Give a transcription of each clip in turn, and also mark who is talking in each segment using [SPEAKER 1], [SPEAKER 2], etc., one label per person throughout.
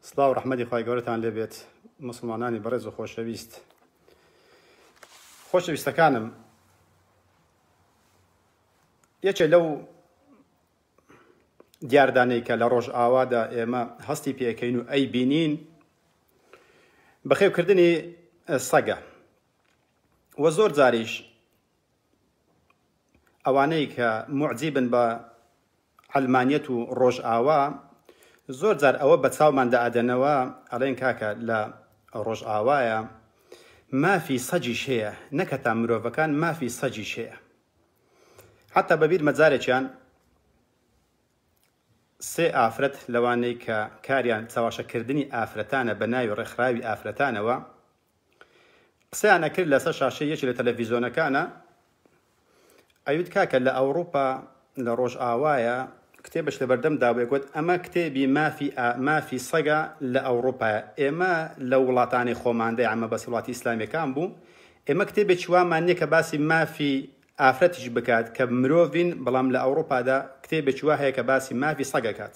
[SPEAKER 1] سڵاو ڕەحمەتی خوای گەورەتان لێبێت موسڵمانانی بەڕێز و خۆشەویست. خۆشەویستەکانم یەکێ لەو دیاردانەی کە لە ڕۆژئاوادا ئێمە هەستی پێکەین و ئەی بینین بەخێوکردنی سەگە وە زۆر جاریش ئەوانەی کە موعجیبن بە عەلمانیەت و ڕۆژئاوا زۆر جار ئەوە بە چاوماندا ئەدەنەوە ئەڵێن کاکە لە ڕۆژئاوایە مافی سەگیش هەیە نەک هەتا مرۆڤەکان مافی سەگیش هەیە حتا بەبیرمە جارێکیان سێ ئافرەت لەوانەی کە کاریان چەواشەکردنی ئافرەتانە بە ناوی ڕێکخراوی ئافرەتانەوە قسەیان ئەکرد لەسەر شاشەی یەکێ لە تەلەفیزۆنەکانە ئەیوت کاکە لە ئەوڕوپا لە ڕۆژئاوایە کتێبش لەبەردەم دابوو گوت ئەمە کتێبی مافی مافی سەگە لە ئەوڕوپایە ئێمە لە وڵاتانی خۆماندای ئەمە بەس وڵاتی ئیسلامیەکان بوو ئێمە کتێبێکی وامان نییە کە باسی مافی ئافرەتیش بکات کە مرۆڤین بەڵام لە ئەوڕوپادا کتێبێکی وا هەیە کە باسی مافی سەگەکات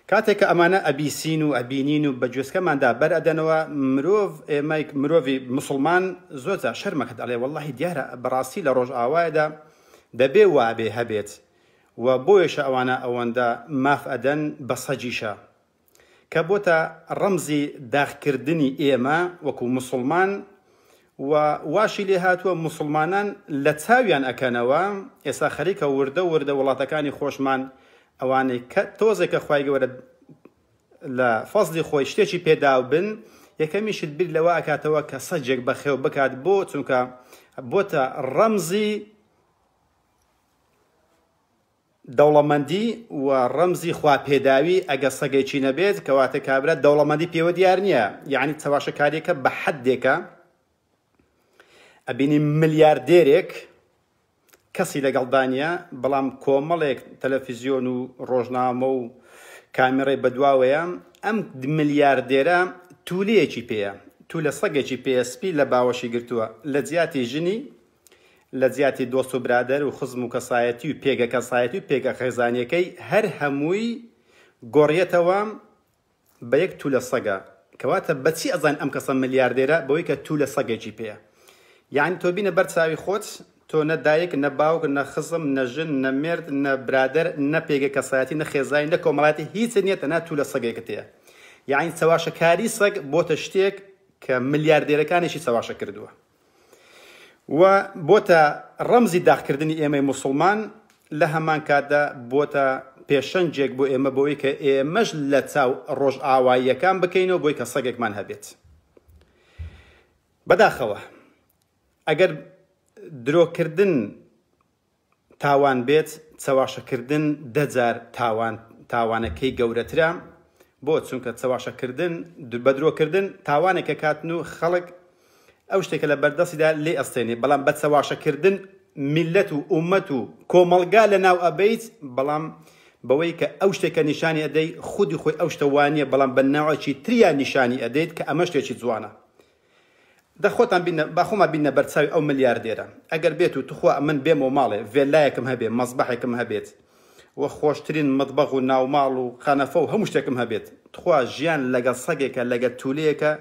[SPEAKER 1] کاتێک کە ئەمانە ئەبیسین و ئەبینین و بە گوێسکەماندا بەر ئەدەنەوە، مرۆڤ، ئێمەی مرۆڤی موسڵمان زۆر جار شەرمەکەت ئەڵێ وەڵاهی دیارە بەڕاستی لە ڕۆژئاوایدا دەبێ وابێ هەبێت و بۆیەشە ئەوانە ئەوەندە ماف ئەدەن بە سەگیشە کە بۆتە ڕەمزی داخکردنی ئێمە وەکو موسڵمان و واشی لێ هاتووە موسڵمانان لە چاویان ئەکەنەوە ئێستا خەریکە وردە وردە وڵاتەکانی خۆشمان ئەوانەی کە تۆزێک کە خوای گەورە لە فەزلی خۆی شتێکی پێداوبن یەکەمی شت بیر لەوە ئەکاتەوە کە سەگێک بەخێو بکات بۆ چونکە بۆتە ڕەمزی دەوڵەمەندی و ڕەمزی خوا پێداوی ئەگە سەگێکی نەبێت کەواتە کابرا دەوڵەمەندی پێوە دیار نییە یعنی چەواشەکاریەکە بە حدێکە ئەبینی ملیاردێرێک کەسی لەگەڵدا نییە، بەڵام کۆمەڵێک تەلەفیزیۆن و ڕۆژنامە و کامێڕای بەدواوەیە، ئەم ملیاردێرە تولەیەکی پێیە، تولە سەگێکی پێیە سپی لە باوەشی گرتووە، لە جیاتی ژنی، لە جیاتی دۆست و برادەر و خزم و کەسایەتی و پێگە کەسایەتی و پێگە خێزانیەکەی هەر هەمووی گۆڕیەتەوە بە یەک تولە سەگە کەواتە بەچی ئەزانین ئەم کەسە ملیاردێرە بەوەی کە تولە سەگێکی پێیە یانی تۆ بینە بەر چاوی خۆت تۆ نە دایک نە باوک نە خزم نە ژن نە مێرد نە برادەر نە پێگە کەسایەتی نە خێزانی نە کۆمەڵایەتی هیچت نییە تەنها تولە سەگێکت هەیە یانی چەواشەکاری سەگ بۆتە شتێک کە ملیاردێرەکانیشی چەواشە کردووە. و بۆتە ڕەمزی داخکردنی ئێمەی موسڵمان، لە هەمان کاتدا بۆتە پێشەنگێک بۆ ئێمە بۆی کە ئێمەش لە چاو ڕۆژئاواییەکان بکەینەوە بۆی کە سەگێکمان هەبێت. بەداخەوە ئەگەر درۆکردن تاوان بێت چەواشەکردن دە جار تاوان تاوانەکەی گەورەترە بۆ چونکە چەواشەکردن بە درۆکردن تاوانێک ئەکاتن و خەڵک ئەو شتێکە لە بەردەستیدا لێ ئەستێنێ بەڵام بە چەواشەکردن میلەت و ئومەت و کۆمەڵگا لە ناو ئەبەیت بەڵام بەوەی کە ئەو شتێکە نیشانی ئەدەی خودی خۆی ئەو شتە وانیە بەڵام بە ناوەکی تریا نیشانی ئەدەیت کە ئەمە شتێکی جوانە دە خۆتان بینە با خۆمان بینە بەرچاوی ئەو ملیاردێرە ئەگەر بێت و توخوا ئەمن بێمەوە ماڵێ ڤێلایەکم هەبێ مەزبەحێکم هەبێت و خۆشترین مەتبەغ و ناوماڵ و قەنەفە و هەموو شتێکم هەبێت تخوا ژیان لەگەڵ سەگێکە لەگەل تولەیەکە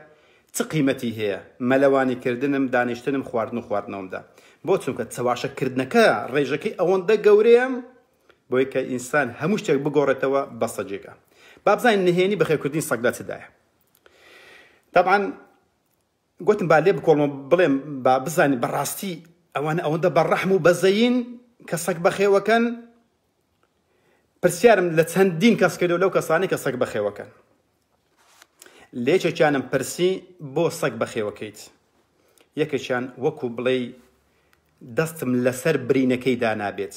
[SPEAKER 1] چ قیمەتی هەیە مەلەوانی کردنم دانیشتنم خواردن و خواردنەوەمدا بۆ چونکە چەواشە کردنەکە ڕێژەکەی ئەوەندە گەورەیە بۆی کە ئینسان هەموو شتێک بگۆڕێتەوە بە سەگێکە با بزانین نهێنی بەخێوکردنی سەگدا چدایە تەبعەن گوتم با لێ بکۆڵمە بڵێم با بزانین بەڕاستی ئەوانە ئەوەندە بە ڕەحم و بەزەین کە سەگ بەخێوەکەن پرسیارم لە چەندین کەس کردو لەو کەسانی کە سەگ بەخێوەکەن لێکێکیانم پرسی بۆ سەگ بەخێوەکەیت یەکێکیان وەکو بڵێی دەستم لەسەر برینەکەی دانابێت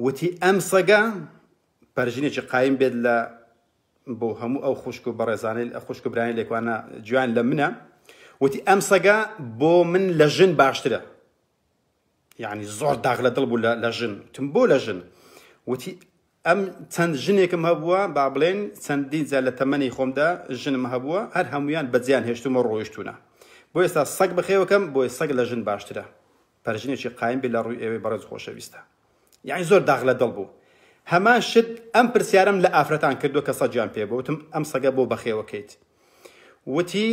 [SPEAKER 1] وتی ئەم سەگە پەرژینێکی قایم بێت لە بۆ هەموو ئەو خوشک و بەڕێزانەی خوشک و برایانی لێکوانە گوێیان لە منە وتی ئەم سەگە بۆ من لە ژن باشترە یعنی زۆر داغ لە دڵ بوو لە ژن وتم بۆ لە ژن وتی ئەم چەند ژنێکم هەبووە با بڵێن چەندین جار لە تەمەنی خۆمدا ژنم هەبووە هەر هەمویان بەجیان هێشتومە ڕۆیشتونە بۆ ئێستا سەگ بەخێوەکەم بۆی سەگ لە ژن باشترە پەرژینێکی قایم بێ لە ڕووی ئێوەی بەڕێز خۆشەویستە یعنی زۆر داغ لە دڵ بوو. هەمان شت ئەم پرسیارەم لە ئافرەتان کردووە کە سەگیان پێ بوو، وتم ئەم سەگە بۆ بەخێوەکەیت؟ وتی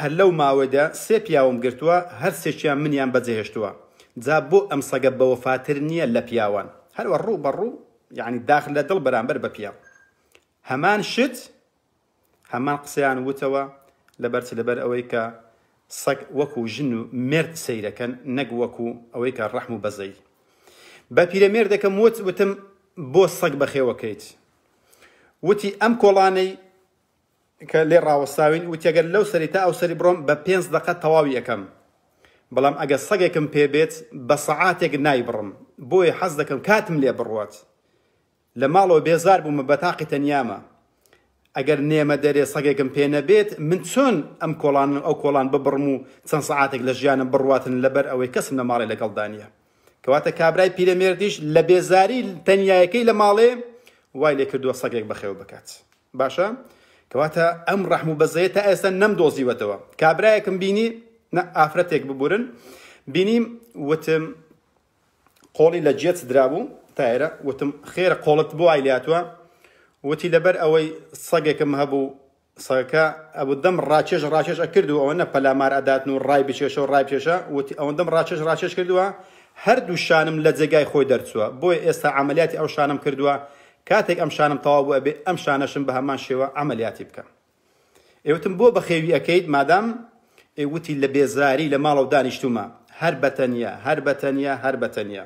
[SPEAKER 1] هەر لەو ماوەیدا سێ پیاوم گرتووە هەر سێکیان منیان بەجێهێشتووە، جا بۆ ئەم سەگە بەوەفاتر نییە لە پیاوان؟ هەروا ڕوو بە ڕوو یەعنی داخ لە دڵ بەرامبەر بە پیاو هەمان شت هەمان قسەیان وتەوە، لەبەرچ لەبەر ئەوەی کە سەگ وەکو ژن و مێرد سەیرەکەن نەک وەکو ئەوەی کە ڕەحم و بەزەیی. بە پیرەمێردەکەم وت وتم بۆ سەگ بەخێوەکەیت؟ وتی ئەم کۆڵانەی کە لێ ڕاوەستاوین وتی ئەگەر لەو سەری تا ئەو سەری بڕۆم بە پێنج دەقە تەواوی ئەکەم بەڵام ئەگەر سەگێکم پێ بێت بە سەعاتێک نایبڕم بۆیە حەز دەکەم کاتم لێ بڕوات لە ماڵەوە بێزار بوومە بە تاقی تەنیامە ئەگەر نێمە دەرێ سەگێکم پێ نەبێت من چۆن ئەم کۆڵان و ئەو کۆڵان ببڕم و چەند سەعاتێک لە ژیانم بڕواتن لەبەر ئەوەی کەسم لە ماڵێ لەگەڵدا نییە کەواتە کابرای پیرەمێردیش لە بێزاری تەنیایەکەی لە ماڵێ وای لێ کردووە سەگێک بەخێو بکات باشە کەواتە ئەم ڕەحم و بەزەیە تا ئێستا نەمدۆزیوەتەوە کابرایەکم بینی نە ئافرەتێک ببورن بینیم وتم قۆڵی لە جێچ درابوو تایرە وتم خێرە قۆڵت بۆ وای لاتوە وتی لەبەر ئەوەی سەگێکم هەبوو سەگەکە ئەبوو دەم ڕاکێش ڕاکێش ئەکرد و ئەوەنە پەلامار ئەداتن و ڕای بکێشە و ڕای بکێشە وتی ئەوەندەم ڕاکێش ڕاکێش کردووە هەردوو شانم لە جێگای خۆی دەرچووە بۆیە ئێستا عەمەلیاتی ئەو شانەم کردووە کاتێک ئەم شانم تەواو بوو ئەبێ ئەم شانەشم بە هەمان شێوە عەمەلیاتی بکەم. ئێ وتم بۆ بەخێوی ئەکەیت مادام؟ ئێ وتی لە بێزاری لە ماڵەوە دانیشتوومە هەر بەتەنیا هەر بەتەنیا هەر بەتەنیا.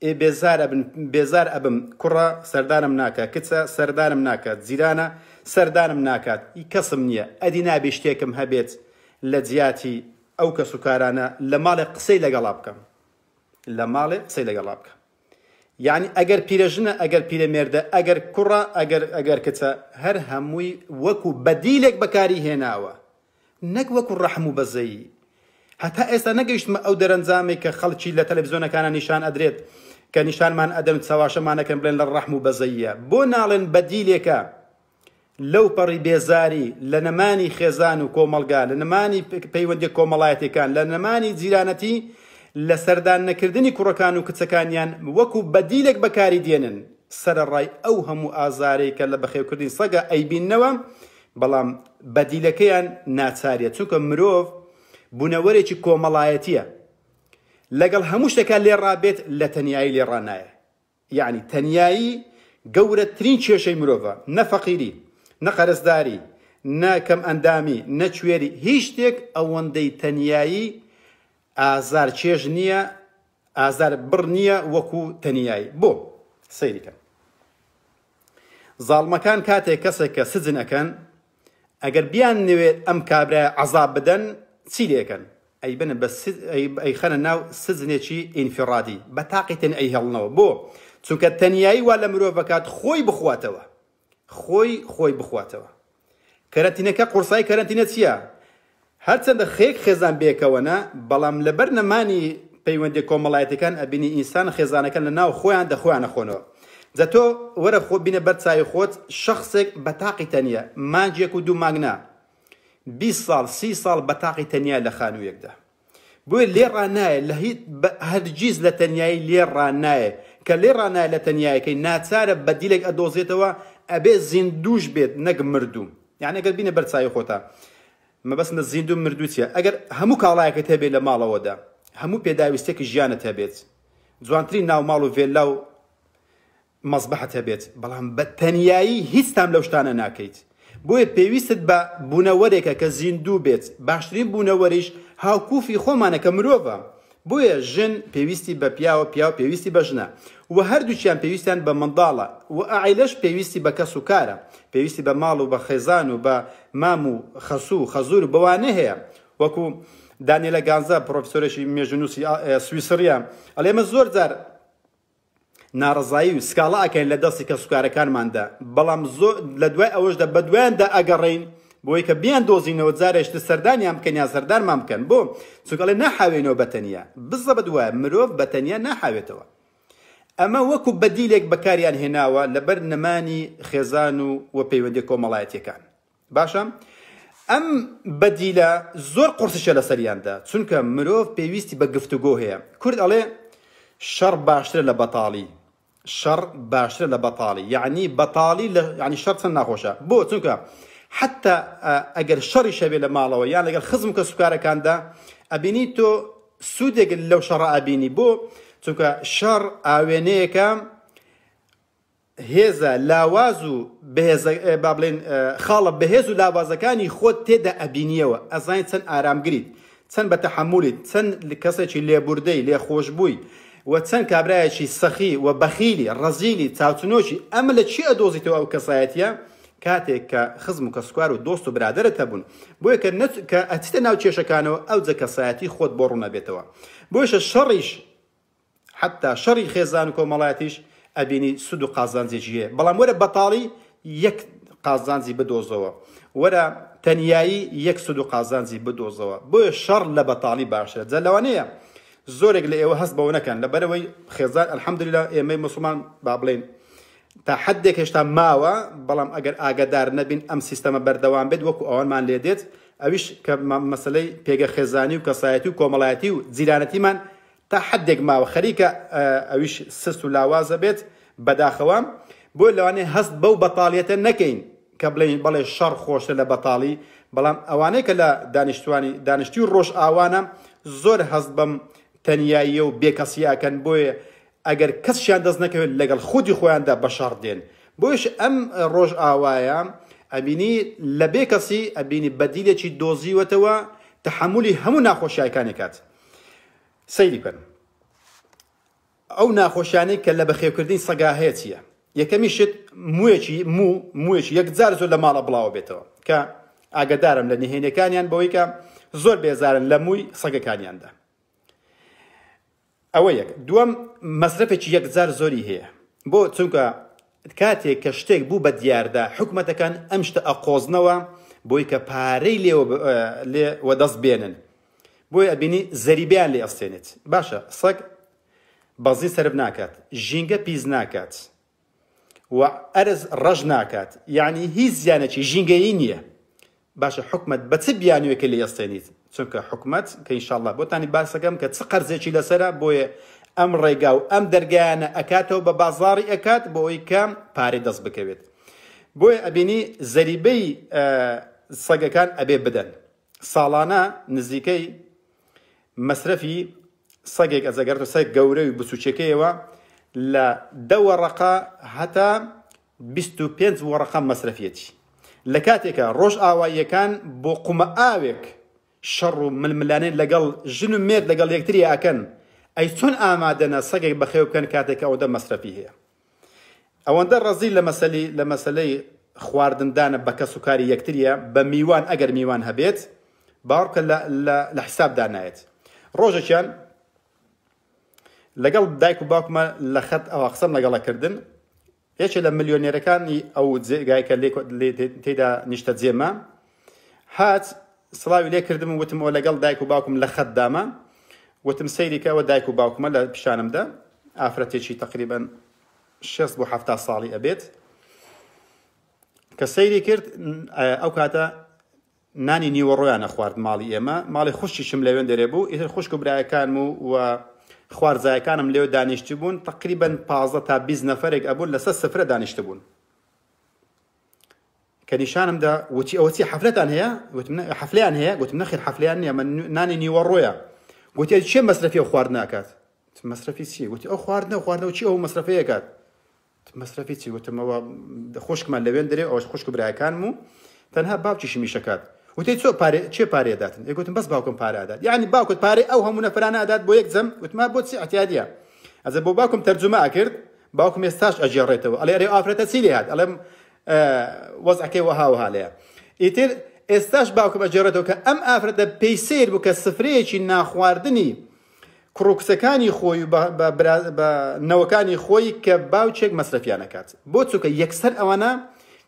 [SPEAKER 1] ئێ بێزار ئەبن بێزار ئەبم کوڕە سەردانم ناکا کچە سەردانم ناکات جیرانە سەردانم ناکات ئی کەسم نییە ئەدی نابێ شتێکم هەبێت لە جیاتی ئەو کەس و کارانە لە ماڵێ قسەی لەگەڵا بکەم لە ماڵێ قسەی لەگەڵا بکەم یعنی ئەگەر پیرەژنە ئەگەر پیرەمێردە ئەگەر کوڕە ئەگەر ئەگەر کچە هەر هەمووی وەکو بەدیلێک بەکاری هێناوە نەک وەکو ڕەحم و بەزەیی. هەتا ئێستا نەگەیشتمە ئەو دەرەنجامەی کە خەڵکی لە تەلەفزیۆنەکانا نیشان ئەدرێت کە نیشانمان ئەدەن و چەواشەمان ئەکەن بڵێن لە ڕەحم و بەزەییە. بۆ ناڵێن بەدیلێکە لەو پەڕی بێزاری لە نەمانی خێزان و کۆمەڵگا، لە نەمانی پەیوەندیە کۆمەڵایەتیەکان، لە نەمانی جیرانەتی، لە سەردان نەکردنی کوڕەکان و کچەکانیان وەکو بەدیلێک بەکاری دێنن سەرەڕای ئەو هەموو ئازارەی کە لە بەخێوکردنی سەگا ئەیبیننەوە بەڵام بەدیلەکەیان ناچاریە چونکە مرۆڤ بونەوەرێکی کۆمەڵایەتیە لەگەڵ هەموو شتێکا لێ ڕابێت لە تەنیایی لێ ڕانایە یەعنی تەنیایی گەورەترین کێشەی مرۆڤە نە فەقیری نە قەرزداری نە کەم ئەندامی نە کوێری هیچ شتێک ئەوەندەی تەنیایی ئازار چێژ نییە ئازار بڕ نییە وەکو تەنیایی بۆ سەیری کەن زاڵمەکان کاتێک کەسێک کە سجن ئەکەن ئەگەر بیان نەوێت ئەم کابرای عەزاب بدەن چی لێکەن ئەیبەنە بە ئەیخەنە ناو سجنێکی ئینفرادی بە تاقی تەن ئەیهێڵنەوە بۆ چونکە تەنیایی وا لە مرۆڤەکات خۆی بخواتەوە خۆی خۆی بخواتەوە. کەرەنتینەکە قورسایی کەرەنتینە چیە؟ هەرچەندە خێک خێزان بێکەوەنە بەڵام لەبەر نەمانی پەیوەندیە کۆمەڵایەتیەکان ئەبینی ئینسان خێزانەکان لە ناو خۆیان دەخۆیان ئەخۆنەوە جا تۆ وەرە خۆ بینە بەر چاوی خۆت شەخسێک بە تاقی تەنیە مانگێک و دوو مانگ نا 20 ساڵ 30 ساڵ بە تاقی تەنیا لە خانوویەکدا بۆیە لێ ڕانایە لە هیچ هەرگیز لە تەنیایی لێ ڕانایە کە لێ ڕانایە لە تەنیایەکەی ناچارە بەدیلێک ئەدۆزێتەوە ئەبێ زیندوش بێت نەک مردوو یعنی ئەگەر بینە بەر چاوی خۆتا مەبەستم لە زیندوو مردوو چیە ئەگەر هەموو کاڵایەکت هەبێت لە ماڵەوەدا هەموو پێداویستێکی ژیانت هەبێت جوانترین ناوماڵ و ڤێللا و مەزبەحت هەبێت بەڵام بە تەنیایی هیچ تام لەو شتانە ناکەیت بۆیە پێویستت بە بوونەوەرێکە کە زیندوو بێت باشترین بوونەوەریش هاوکوفی خۆمانە کە مرۆڤە بۆیە ژن پێویستی بە پیاوە پیاو پێویستی بە ژنە و هەردووکیان پێویستیان بە منداڵە و عایلەش پێویستی بە کەس و کارە پێویستی بە ماڵ و بە خێزان و بە مام و خەسوو و خەزوور و بەوانە هەیە وەکو دانیێلە گانزە پرۆفیسۆرێکی مێژوونووسی سویسڕیە ئەڵێ ئێمە زۆر جار ناڕەزایی و سکاڵا ئەکەین لە دەستی کەسوکارەکانماندا، بەڵام زۆر لە دوای ئەوەشدا بەدوایاندا ئەگەڕێین بۆی کە بیان دۆزینەوە جارێکی تر سەردانیان بکەین یان سەردانمان بکەن بۆ؟ چونکە ئەڵێ ناحاوێینەوە بە تەنیا بزەبت وایە مرۆڤ بە تەنیا ناحاوێتەوە ئەمە وەکو بەدیلێک بەکاریان هێناوە لەبەر نەمانی خێزان و و پەیوەندیە کۆمەڵایەتیەکان باشە ئەم بەدیلە زۆر قورسیشە لەسەریاندا چونکە مرۆڤ پێویستی بە گفتوگۆ هەیە کورد ئەڵێ شەڕ باشترە لە بەتاڵی. شەڕ باشترە لە بەتاڵی یەعنی بەتاڵی لە یعنی شەڕ چەند ناخۆشە بۆ چونکە حتا ئەگەر شەڕیش هەبێ لە ماڵەوە یان لەگەڵ خزم و کەسوکارەکاندا ئەبینی تۆ سوودێک لەو شەڕە ئەبینی بۆ چونکە شەڕ ئاوێنەیەکە هێزە لاواز و بەهێزە با بڵێن خاڵە بەهێز و لاوازەکانی خۆت تێدا ئەبینیەوە ئەزانیت چەند ئارامگریت چەند بە تەحەمولیت چەند کەسێکی لێبوردەی لێخۆشبووی و چەند کابرایەکی سەخی و بەخیلی ڕەزیلی چاوچنۆکی ئەمە لە چی ئەدۆزیتەوە ئەو کەسایەتیە کاتێک کە خزم و کەسوکار و دۆست و برادەرت هەبوون بۆیە کە نەچ کە ئەچیتە ناو کێشەکانەوە ئەوجە کەسایەتی خۆت بۆ ڕوون ئەبێتەوە بۆیەشە شەڕیش حەتا شەڕی خێزان و کۆمەڵایەتیش ئەبینی سود و قازانجێکی هەیە بەڵام وەرە بەتاڵی یەک قازانجی بدۆزەوە وەرە تەنیایی یەک سود و قازانجی بدۆزەوە بۆیە شەڕ لە بەتاڵی باشترە جا لەوانەیە زۆرێک لە ئێوە هەست بەوە نەکەن لەبەرەوەی خێزان الحمدلله ئێمەی مسلمان با بڵێین تا حدێک هێشتا ماوە بەڵام ئەگەر ئاگادار نەبین ئەم سیستەمە بەردەوام بێت وەکو ئەوانمان لێ دێت ئەویش کە مەسلەی پێگە خێزانی و کەسایەتی و کۆمەڵایەتی و جیرانەتیمان تا حەدێک ماوە خەریکە ئەویش سست و لاوازە بێت بەداخەوە بۆیە لەوانەیە هەست بەو بەتاڵیەتە نەکەین کە بڵێین بەڵێ شەڕ خۆشترە لە بەتاڵی بەڵام ئەوانەی کە لە دانیشتوانی دانیشتوی ڕۆژئاوانە زۆر هەست بەم تەنیاییە و بێکەسیە ئەکەن بۆیە ئەگەر کەسیان دەست نەکەوێت لەگەڵ خودی خۆیاندا بەشەڕ دێن بۆیش ئەم ڕۆژئاوایە ئەبینی لە بێکەسی ئەبینی بەدیلێکی دۆزیوەتەوە تەحەمولی هەموو ناخۆشیەکانی کات سەیری بکەن ئەو ناخۆشیانەی کە لە بەخێوکردنی سەگا هەیە چییە؟ یەکەمی شت موویەکی موو موویەکی یەکجار زۆر لە ماڵە بڵاوە بێتەوە کە ئاگدارم لە نهێنیەکانیان بەوەی کە زۆر بێزارن لە مووی سەگەکانیاندا ئەوە یەک دووەم مەسرەفێکی یەکجار زۆری هەیە بۆ چونکە کاتێک کە شتێک بوو بە دیاردە حکومەتەکان ئەم شتە ئەقۆزنەوە بۆی کە پارەی لێوە لێ وەدەست بێنن بۆیە ئەبینی زەریبەیان لێ ئەستێنێت باشە سەگ بەزین سەرف ناکات ژینگە پیس ناکات و ئەرز ڕەش ناکات یعنی هیچ زیانێکی ژینگەیی نییە باشە حکومت بە چ بیانوێکە لێ ئەستێنیت چونکە حکومت کە ئینشاءاللە بۆتانی باسەکەم کە چ قەرزێکی لەسەرە بۆیە ئەم ڕێگا و ئەم دەرگایانە ئەکاتەوە بە بازاڕی ئەکات بۆ ئەوەی کە پارەی دەست بکەوێت بۆیە ئەبینی زەریبەی سەگەکان ئەبێ بدەن ساڵانە نزیکەی مەسرەفی سەگێک ئەزەگەرتە سەگ گەورەی و بچوچەکەیەوە لە دە وەڕەقە هەتا 25 وەڕەقە مەسرەفیەتی لە کاتێکە ڕۆژ ئاواییەکان بۆ قومە ئاوێک شەڕ و ململانێ لەگەڵ ژن و مێرد لەگەڵ یەکتری ئەکەن ئەی چۆن ئامادەنە سەگێک بەخێو بکەن کاتێک کە ئەوەندە مەسرەفی هەیە ئەوەندە ڕەزیل لە مەسەلی لە مەسەلەی خواردن دانە بە کەس و کاری یەکتریە بە میوان ئەگەر میوان هەبێت باوەڕ بکە لە لە لە حیساب دانایەت ڕۆژێکیان لەگەڵ دایک و باوکمە لە خەت ئەوە قسەم لەگەڵە کردن یەکێ لە ملیۆنێرەکانی ئەو جێگای کە تێدا نیشتەجێمە هات سڵاوی لێ کردم و وتم ئەوە لەگەڵ دایک و باوکم لە خەت دامە وتم سەیری کە ئەوە دایک و باوکمە لە پیشانمدا ئافرەتێکی تقریبا 60 بۆ 70 ساڵی ئەبێت کە سەیری کرد ئەو کاتە نانی نیوەڕۆیانە خوارد ماڵی ئێمە ماڵی خوشکیشم لەوێن دەرێ بوو ئیتر خوشک و برایەکانم و و خوارزایەکانم لێو دانیشتبوون تقریبا 15 تا 20 نەفەرێک ئەبوون لەسەر سفرە دانیشتبوون کە نیشانم دا وتی ئەوە چی حەفلەتان هەیە وتم حەفلەیان هەیە گوتم نەخێر حەفلەیان نییە من نانی نیوەڕۆیە گوتی ئەی چێ مەسرەفی ئەو خواردنە ئەکات مەسرەفی چی گوتی ئەو خواردنە خواردنەوە چی ئەو مەسرەفەیە ئەکات مەسرەفی چی وتم ئەوە خوشکمان لەوێن دەرێ ئەوەش خوشک و برایەکانم و تەنها باوکیشم ئیشەکات وتی چۆ پارێ چێ پارێ داتن ئێ گوتم بەس باوکم پارە ئەدات یعنی باوکت پارەی ئەو هەموو نەفرانە ئەدات بۆ یەک جەم وتم بۆ چی اعتیادیە ئەزە بۆ باوکم تەرجومە ئەکرد باوکم ئێستاش ئەگێڕێتەوە ئەڵێ ئەرێ ئافرەتە چی لێ هات ئەڵێم وەزعەکەی وەها وەها لێیە ئیتر ئێستاش باوکم ئەگێڕێتەوە کە ئەم ئافرەتە پێی سەیر بوو کە سفرەیەکی ناخواردنی کوڕ و کچەکانی خۆی و بە نەوەکانی خۆی کە باوکێک مەسرەفیان ئەکات بۆ چونکە یەکسەر ئەوانە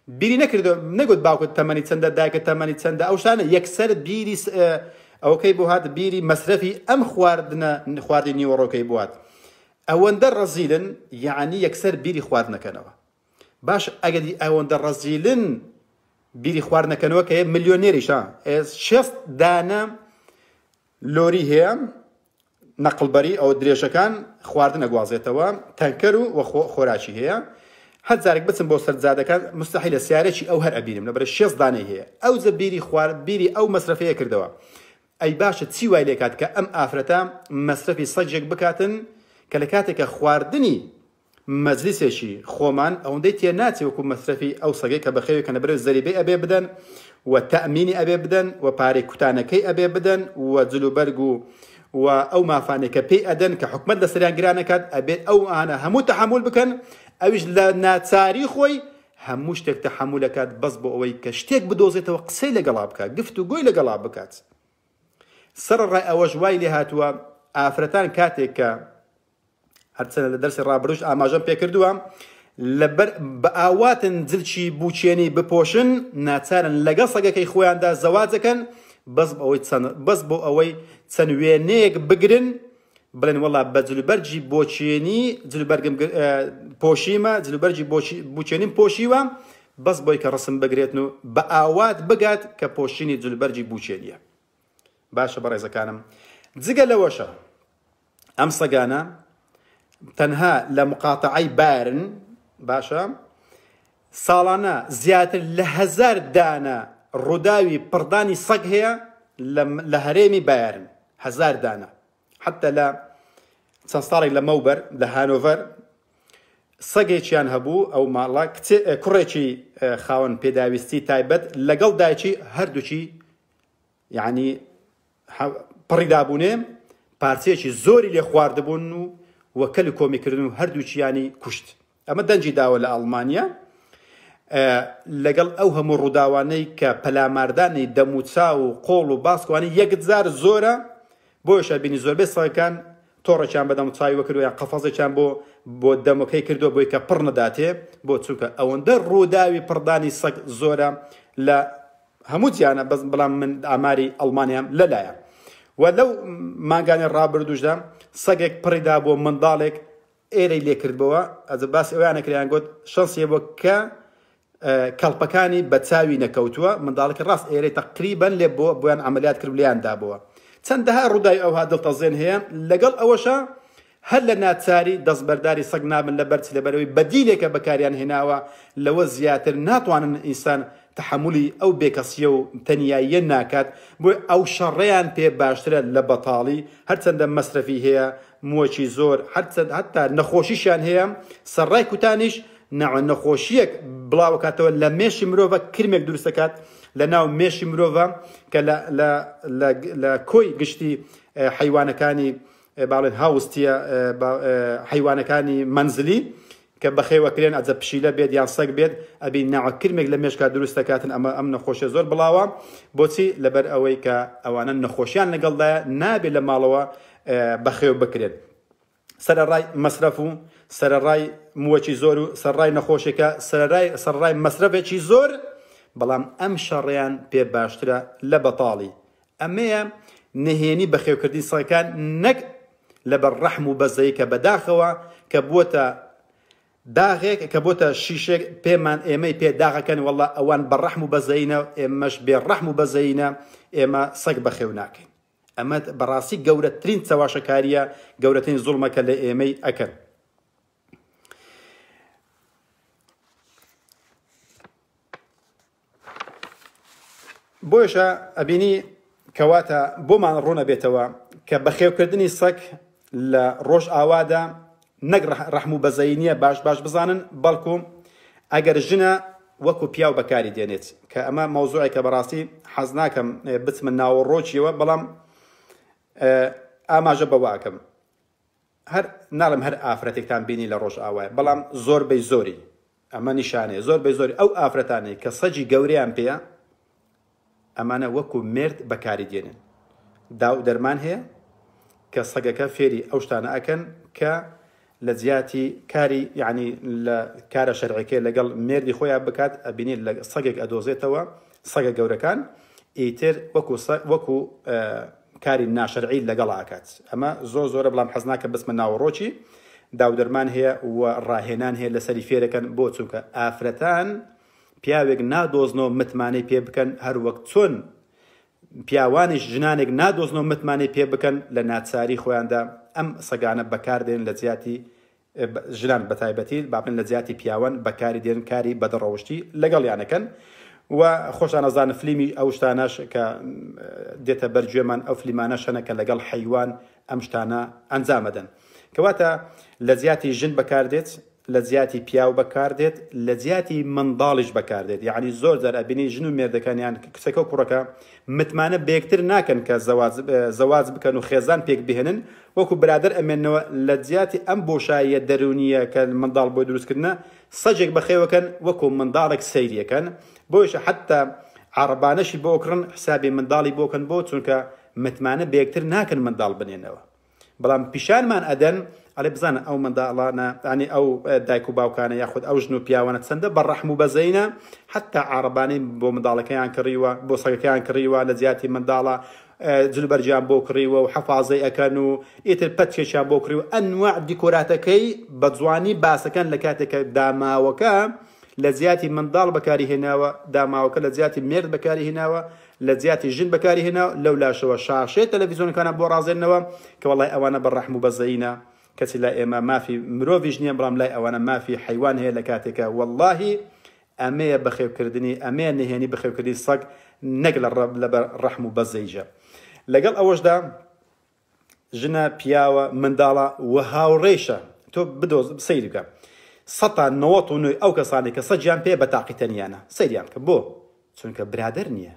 [SPEAKER 1] بیری نەکردو نەگوت باوکت تەمەنی چەندە دایکت تەمەنی چەندە ئەو شتانە یەکسەر بیری ئەوکەی بۆ هات بیری مەسرەفی ئەم خواردنە خواردنی نیوەڕۆکەی بۆ هات ئەوەندە ڕەزیلن یەعنی یەکسەر بیری خواردنەکەنەوە باش ئەگەر ئەوەندە ڕەزیلن بیری خواردنەکەنەوە کە ملیۆنێریشە شێست دانە لۆری هەیە نەقڵبەری ئەوە درێژەکان خواردن ئەگوازێتەوە تەنکەر و وە خۆراکی هەیە هەر جارێک بچم بۆ سەر جادەکان مستحیلە سیارەکی ئەو هەر ئەبینم لەبەرە شێست دانەی هەیە ئەوجە بیری خوار بیری ئەو مەسرەفەیە کردەوە ئەی باشە چی وای لێکات کە ئەم ئافرەتە مەسرەفی سەگێک بکاتن کە لە کاتێکە خواردنی مەجلیسێکی خۆمان ئەوەندەی تێ ناچێ وەکو مەسرەفی ئەو سەگەی کە بەخێوی کەن لەبەرئەوەی زەریبەی ئەبێ بدەن و تەئمینی ئەبێ بدەن و پارەی کوتانەکەی ئەبێ بدەن و جل و بەرگ و و ئەو مافانەی کە پێی ئەدەن کە حکومەت لەسەریان گران ئەکات ئەبێت ئەو ئانە هەموو تەحەمول بکەن ئەویش لە ناچاری خۆی هەموو شتێک تەحەمول ئەکات بەس بۆ ئەوەی کە شتێک بدۆزێتەوە قسەی لەگەڵا بکات گفتوگۆی لەگەڵا بکات سەرەڕای ئەوەش وای لێهاتووە ئافرەتان کاتێک کە هەرچەندە لە دەرسی ڕابردووش ئاماژەم پێکردووە لەبەر بە ئاواتن جلکی بوچێنی بپۆشن ناچارن لەگەڵ سەگەکەی خۆیاندا زەواجەکەن بەس ئەوەی چەند بەس بۆ ئەوەی چەند وێنەیەک بگرن بڵێن وەڵا بە جلوبەرگی بۆچێنی جلوبەرگم پۆشیمە جلوبەرگی بوچێنیم پۆشیوە بەس بۆی کە ڕسم بگرێتن و بە ئاوات بگات کە پۆشینی جلوبەرگی بوچێنیە باشە بەڕێزەکانم جگە لەوەشە ئەم سەگانە تەنها لە مقاتەعەی بایرن باشە ساڵانە زیاتر لە هەزار دانە ڕووداوی پڕدانی سەگ هەیە لە هەرێمی بایرن هەزار دانە حتا لە چەند ساڵێک لەمەوبەر لە هانۆڤەر سەگێکیان هەبوو ئەو ماڵە کچێ کوڕێکی خاوەن پێداویستی تایبەت لەگەڵ دایکی هەردووکی یەعنی پڕی دابوونێ پارچەیەکی زۆری لێ خواردبوون و و کەل کۆمی کردن و هەردووکیانی کوشت ئەمە دەنگی داوە لە ئەڵمانیا لەگەڵ ئەو هەموو ڕووداوانەی کە پەلاماردانی دەموچاو و قۆڵ و باسکوانی یەکجار زۆرە بۆیشە بینی زۆربەی سەگەکان تۆڕێکیان بە دەموچاوی وەکردوە یان قەفەزێکیان بۆ بۆ دەمەکەی کردووە بۆی کە پڕ نەداتێ بۆ چونکە ئەوەندە ڕووداوی پڕدانی سەگ زۆرە لە هەموو جیانە بەس بەڵام من ئاماری ئەڵمانیام لەلایە و لەو مانگانی ڕابردووشدا سەگێک پڕی دابووە منداڵێک ئێرەی لێکردبەوە ئەز باسی ئەویانە کریان گوت شەنسیە بۆ کە کەڵپەکانی بە چاوی نەکەوتووە منداڵەکە ڕاست ئێرەی تەقریبەن لێ بۆ بۆیان عملیات کرد لێیان دابەوە چەندەها ڕووداوی ئەوها دڵتەزێن هەیە لەگەڵ ئەوەشە هەر لە ناچاری دەستبەرداری سەگ نابن لەبەر چ لەبەرئەوەی بەدیلێکە بەکاریان هێناوە لەوە زیاتر ناتوانن ئینسان تەحەمولی ئەو بێکەسیە و تەنیاییە ناکات بۆیە ئەو شەڕەیان پێ باشترە لە بەتاڵی هەرچەندە مەسرەفی هەیە موەکی زۆر هەرچەند هەتا نەخۆشیشیان هەیە سەرڕای کوتانیش نەوە نەخۆشیەک بڵاوەکاتەوە لە مێشی مرۆڤە کرمێک دروستەکات لە ناو مێشی مرۆڤە کە لە لە لە لە کۆی گشتی حەیوانەکانی باڵێن هاوستیە حەیوانەکانی مەنزلی کە بەخێوەکرێن ئەجە پشیلە بێت یان سەگ بێت ئەبی ناوە کرمێک لە مێشکا دروست دەکاتن ئەمە ئەم نەخۆشیە زۆر بڵاوە بۆچی لەبەر ئەوەی کە ئەوانە نەخۆشیان لەگەڵدایە نابێت لە ماڵەوە بەخێو بکرێن سەرەڕای مەسرەف و سەرەڕای مووەکی زۆر و سەرڕای نەخۆشێکە سەرەرای سەرڕای مەسرەفێکی زۆر بەڵام ئەم شەڕیان پێ باشترە لە بەتاڵی ئەمەیە نهێنی بەخێوکردنی سەگەکان نەک لەبەر ڕەحم و بەزەیی کە بەداخەوە کە بووەتە داغێک کە بۆتە شیشێک پێمان ئێمەی پێ داغەکەن وەڵا ئەوان بە ڕەحم و بەزەیینە ئێمەش بێ ڕەحم و بەزەیینە ئێمە سەگ بەخێو ناکەین ئەمە بەڕاستی گەورەترین چەواشەکاریە گەورەترین زوڵمە کە لە ئێمەی ئەکەن. بۆیشە ئەبینی کەواتە بۆمان ڕوون ئەبێتەوە کە بەخێوکردنی سەگ لە ڕۆژئاوادا نەک ڕەحم و بەزەیی نییە باش باش بزانن بەڵکو ئەگەر ژنە وەکو پیاو بەکاری دێنێت کە ئەمە مەوزوعێکە بەڕاستی حەز ناکەم بچمە ناوەڕۆکیەوە بەڵام ئاماژە بەوە ئەکەم هەر ناڵێم هەر ئافرەتێکتان بینی لە ڕۆژئاوایە بەڵام زۆربەی زۆری ئەمە نیشانەیە زۆر بەی زۆری ئەو ئافرەتانەی کە سەگی گەورەیان پێیە ئەمانە وەکو مێرد بەکاری دێنن داو دەرمان هەیە کە سەگەکە فێری ئەو شتانە ئەکەن کە لە جیاتی کاری یعنی لە کارە شەرعەکەی لەگەڵ مێردی خۆیان بکات ئەبینی لە سەگێک ئەدۆزێتەوە سەگە گەورەکان ئیتر وەکو وەکو کاری ناشەرعی لەگەڵ ئەکات ئەمە زۆر زۆرە بەڵام حەز ناکەم بچمە ناوەڕۆکی داودەرمان هەیە و ڕاهێنان هەیە لەسەری فێرەکەن بۆ چونکە ئافرەتان پیاوێک نادۆزنەوە متمانەی پێ بکەن هەر وەک چۆن پیاوانیش ژنانێک نادۆزنەوە متمانەی پێ بکەن لە ناچاری خۆیاندا ئەم سەگانە بەکاردێن لە جیاتی ژنان بەتایبەتی با بڵێن لە جیاتی پیاوان بەکاری دێن کاری بەدڕەوشتی لەگەڵیان ئەکەن و خۆشتان ئەزانن فلیمی ئەو شتانەش کە دێتە بەر گوێمان ئەو فلیمانەش هەنە کە لەگەڵ حەیوان ئەم شتانە ئەنجامەدەن کەواتە لە جیاتی ژن بەکاردێت لە جیاتی پیاو بەکاردێت لە جیاتی منداڵیش بەکاردێت یعنی زۆر جار ئەبینی ژن و مێردەکان یان کچەکە و کوڕەکە متمانە بەیەکتر ناکەن کە زەواج زەواج بکەن و خێزان پێک بهێنن وەکو برادەر ئەمێنەوە لە جیاتی ئەم بۆشاییە دەروونیە کە منداڵ بۆی دروستکردنە سەگێک بەخێوەکەن وەکو منداڵێک سەیریەکەن بۆیشە حەتا عەڕەبانەشی بۆ ئەکڕن حسابی منداڵی بۆ کەن بۆ چونکە متمانە بەیەکتر ناکەن منداڵ بنێنەوە بەڵام پیشانمان ئەدەن ئەڵێ بزانە ئەو منداڵانە ینی ئەو دایک و باوکانە یاخود ئەو ژن و پیاوانە چەندە بە ڕەحم و بەزەینە حتا عربانەی بۆ منداڵەکەیان کڕیوە بۆ سەگەکەیان کڕیوە لە جیاتی منداڵە جلوبەرگیان بۆ کڕیوە و حەفازەی ئەکەن و ئیتر پەتکێکیان بۆ کڕی و ئەنواع دیکۆراتەکەی بە جوانی باسەکەن لە کاتێک کە داماوەکە لە جیاتی منداڵ بەکاری هێناوە داماوەکە لە جیاتی مێرد بەکاری هێناوە لە جیاتی ژن بەکاری هێناوە لەو لاشەوە شاشەی تەلەڤیزیۆنەکانە بۆ ڕازێنەوە کە وەڵای ئەوانە بە ڕەحم و بەزەینە کەچی لای ئێمە مافی مرۆڤیش نییە بەڵام لای ئەوانە مافی حەیوان هەیە لە کاتێکە وەڵاهی ئەمەیە بەخێوکردنی ئەمەیە نهێنی بەخێوکردنی سەگ نەک لە ڕەب لەبەر ڕەحم و بەزەیژە لەگەڵ ئەوەشدا ژنە پیاوە منداڵە و هاوڕێشە تۆ بدۆز سەیری بکە سەتا نەوەت و نۆی ئەو کەسانەی کە سەگیان پێ بە تاقی تەنیانە سەیریان بکە بۆ چونکە برادەر نییە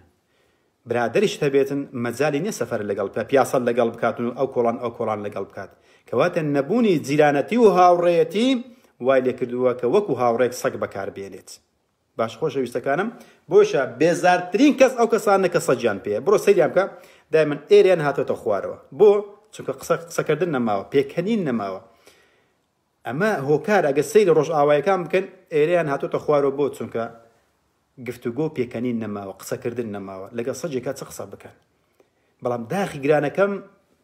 [SPEAKER 1] برادەریشت هەبێتن مەجالی نیە سەفەرت لەگەڵ بکات پیاسەت لەگەڵ بکاتن و ئەو کۆڵان ئەو کۆڵان لەگەڵ بکات کەواتە نەبوونی جیرانەتی و هاوڕێیەتی وای لێکردووە کە وەکو هاوڕێک سەگ بەکار بێنێت باش خۆشەویستەکانم بۆیشە بێزارترین کەس ئەو کەسانە کە سەگیان پێیە بڕۆ سەیریان بکە دایمەن ئێریان هاتۆتە خوارەوە بۆ چونکە قسە قسەکردن نەماوە پێکەنین نەماوە ئەمە هۆکار ئەگەر سەیری ڕۆژئاوایەکان بکەن ئێرەیان هاتۆتە خوارەوە بۆ چونکە گفتوگۆ و پێکەنین نەماوە قسەکردن نەماوە لەگەڵ سەگێکا چ قسە بکەن بەڵام داخی گرانەکەم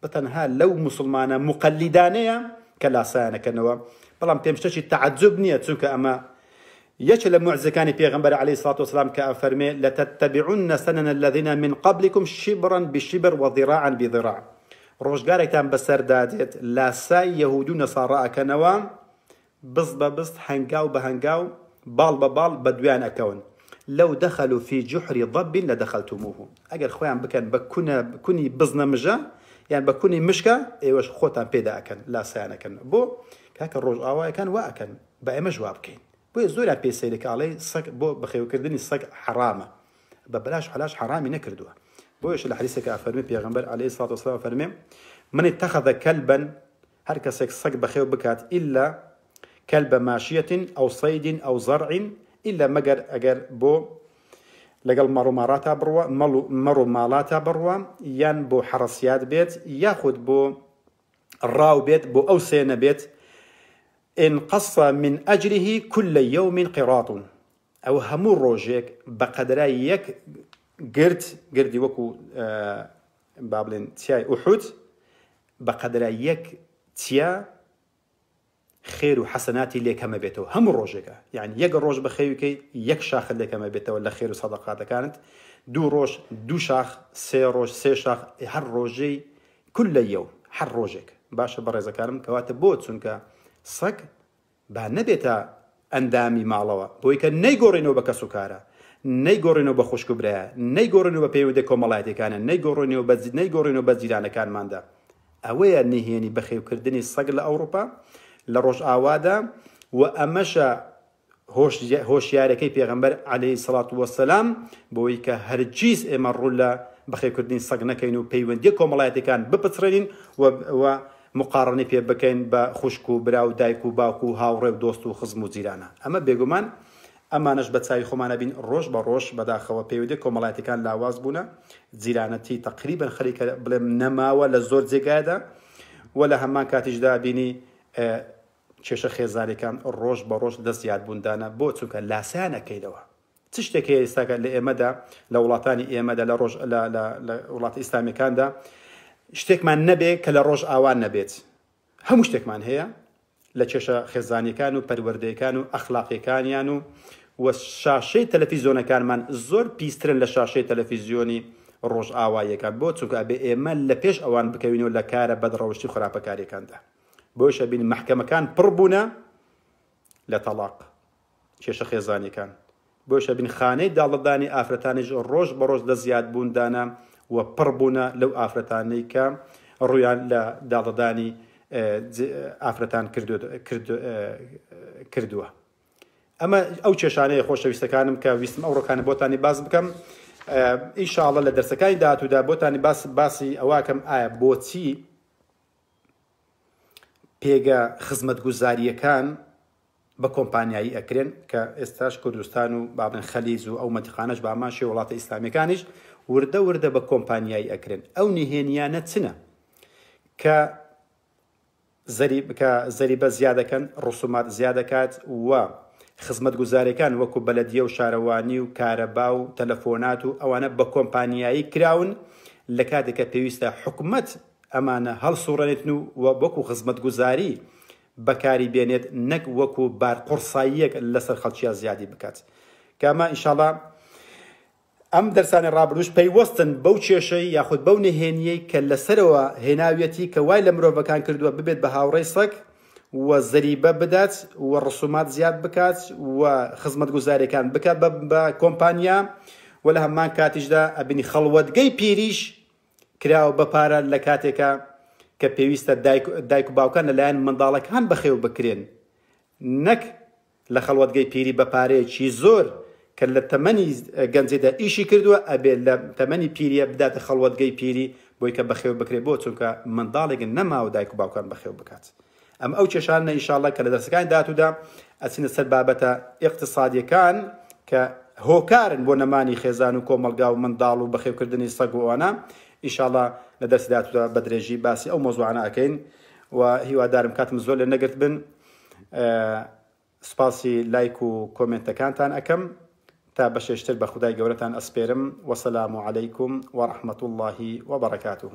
[SPEAKER 1] بەتەنها لەو موسڵمانە موقەلیدانەیە کە لاسایانەکەنەوە بەڵام پێم شتەکی تەعجب نییە چونکە ئەمە یەکێ لە موعجزەکانی پێغەمبەر عەلەیهی سڵات وسلام کە ئەفەرمێ لەتتبعن سنن الذین من قبلکم شبرا بشبر وذراعا بذراع ڕۆژگارێکتان بەسەردا دێت لاسای یەهود و نەساڕا ئەکەنەوە بست بە بست هەنگاو بە هەنگاو باڵ بە باڵ بە دویان ئەکەون لو دخلوا في جحر ضب لدخلتموه ئەگەر خۆیان بکەن بە کونە کونی بزنە مژە یان بە کونی مشکە ئێوەش خۆتان پێدا ئەکەن لاسایان ئەکەن بۆ کاکە ڕۆژئاوایەکان وا ئەکەن با ئێمەش وا بکەین بۆیە زۆریان پێ سەیرە کە ئەڵێ سەگ بۆ بەخێوکردنی سەگ حەڕامە بە بەلاش حەلاش حەڕامی نەکردووە بۆیەش لە حەدیسێکا ئەفەرمێ پێغەمبەر عەلەیهی سڵات وسلام ئەفەرمێ من اتخذ كلبا هەر کەسێک سەگ بەخێو بکات إلا كلب ماشية أو صيد أو زرع إلا مەگەر ئەگەر بۆ لەگەڵ مەڕ و ماڕاتا بڕوا مەڕ و ماڵاتا بڕوا یان بۆ حەڕەسیات بێت یاخود بۆ ڕاو بێت بۆ ئەو سێ نەبێت انقص من اجره کل یوم قراط ئەوە هەموو ڕۆژێک بە قەدرای یەک گرد گردی وەکو با بڵێن چیای ئوحود بە قەدرای یەک چیا خێر و حەسەناتی لێ کەمە بێتەوە هەموو ڕۆژێکە یعنی یەک ڕۆژ بەخێویکەی یەک شاخت لێ کەمە بێتەوە لە خێر و سەدەقاتەکانت دوو ڕۆژ دوو شاخ سێ ڕۆژ سێ شاخ هەر ڕۆژەی کل یوم هەر ڕۆژێک باشە بەڕێزەکانم کەواتە بۆ چونکە سەگ با نەبێتە ئەندامی ماڵەوە بۆی کە نەیگۆڕینەوە بە کەس و کارە نەیگۆڕینەوە بە خوشک و برایە نەیگۆڕینەوە بە پەیوەندە کۆمەڵایەتیەکانە نەیگۆڕینەوە بە نەیگۆڕینەوە بە جیرانەکانماندا ئەوەیە نهێنی بەخێوکردنی سەگ لە ئەوروپا لە ڕۆژئاوادا و ئەمەشە هۆشیارەکەی پێغەمبەر عەلەیهی سڵات وەسەلام بۆی کە هەرگیز ئێمە ڕوو لە بەخێوکردنی سەگ نەکەین و پەیوەندیە کۆمەڵایەتیەکان بپچڕێنین و و مقاڕنەی پێ بکەین بە خوشک و برا و دایک و باوک و هاوڕێ و دۆست و خزم و جیرانە ئەمە بێگومان ئەمانەش بە چاوی خۆمان ئەبین ڕۆژ بە ڕۆژ بەداخەوە پەیوەندیە کۆمەڵایەتیەکان لاواز بوونە جیرانەتی تەقریبەن خەریکە بڵێم نەماوە لە زۆر جێگایدا و لە هەمان کاتیشدا بینی کێشە خێزانیەکان ڕۆژ بە ڕۆژ لە زیادبووندانە بۆ چونکە لاسایان ئەکەینەوە چ شتێک هەیە ئێستاکە لە ئێمەدا لە وڵاتانی ئێمەدا لە ڕۆژ لە لە لە وڵاتە ئیسلامیەکاندا شتێکمان نەبێ کە لە ڕۆژ ئاوان نەبێت هەموو شتێکمان هەیە لە کێشە خێزانیەکان و پەروەردەیەکان و ئەخلاقیەکانیان و و شاشەی تەلەفیزیۆنەکانمان زۆر پیسترن لە شاشەی تەلەفیزیۆنی. ڕۆژئاواییەکان بۆ چونکە ئەبێ ئێمە لە پێش ئەوان بکەوینەوە لە کارە بەدڕەوشتی و خراپەکاریەکاندا بۆیش ئەبینی مەحکەمەکان پڕ بوونە لە تەڵاق کێشە خێزانیەکان بۆیش ئەبین خانەی داڵدەدانی ئافرەتانیش ڕۆژ بە ڕۆژ لە زیادبووندانە و پڕ بوونە لەو ئافرەتانەی کە ڕوویان لە داڵدەدانی ئافرەتان کردووە. ئەمە ئەو کێشانەیە خۆشەویستەکانم کە ویستم ئەو ڕۆکانە بۆتانی باس بکەم ئینشاءاللە لە دەرسەکانی داهاتوودا بۆتانی باس باسی ئەوەکەم ئایا بۆچی پێگە خزمەتگوزارییەکان بە کۆمپانیایی ئەکرێن کە ئێستاش کوردستان و بابن خەلیج و ئەو مەنتیقانەش بە هەمان شێوە وڵاتە ئیسلامیەکانیش وردە وردە بە کۆمپانیایی ئەکرێن ئەو نهێنیانە چنە کە زەریب کە زەریبە زیادەکەن ڕسومات زیادەکات و خزمەتگوزاریەکان وەکو بەلەدیە و شارەوانی و کارەبا و تەلەفۆنات و ئەوانە بە کۆمپانیایی کراون لە کاتێک کە پێویستە حکومەت ئەمانە هەڵسوڕێنێتن و وەکو خزمەتگوزاری بەکاری بێنێت نەک وەکو بار قوڕساییەک لەسەر خەڵکیا زیادی بکات کە ئەمە ئینشاڵا ئەم دەرسانەی ڕابردووش پەیوەستن بەو کێشەی یاخود بەو نهێنیەی کە لەسەرەوە هێناویەتی کە وای لە مرۆڤەکان کردووە ببێت بە هاوڕێی سەگ و زەریبە بدات و ڕسومات زیاد بکات و خزمەتگوزاریەکان بکات بە کۆمپانیا و لە هەمان کاتیشدا ئەبینی خەڵوەتگەی پیریش کراوە بە پارە لە کاتێکا کە پێویستە دایک و باوکان لەلایەن منداڵەکان بەخێو بکرێن نەک لە خەڵوەتگەی پیری بە پارەیەکی زۆر کە لە تەمەنی گەنجیدا ئیشی کردووە ئەبێ لە تەمەنی پیریە بداتە خەڵوەتگەی پیری بۆی کە بەخێو بکرێ بۆ چونکە منداڵێک نەماوە دایک و باوکان بەخێو بکات ئەم ئەو کێشانە ئینشاءاللە کە لە دەرسەکانی داهاتوودا ئەچینە سەر بابەتە ئیقتسادیەکان کە هۆکارن بۆ نەمانی خێزان و کۆمەڵگا و منداڵ و بەخێوکردنی سەگ و ئەوانە ئینشاءاللە لە دەرسی داهاتوودا بە درێژی باسی ئەو مەوزوعانە ئەکەین و هیوادارم کاتم زۆر لێ نەگرت بن سوپاسی لایک و کۆمێنتەکانتان ئەکەم تا بەشێشتر بە خودای گەورەتان ئەسپێرم وسلام علیکم ورحمة اللە وبرکاته.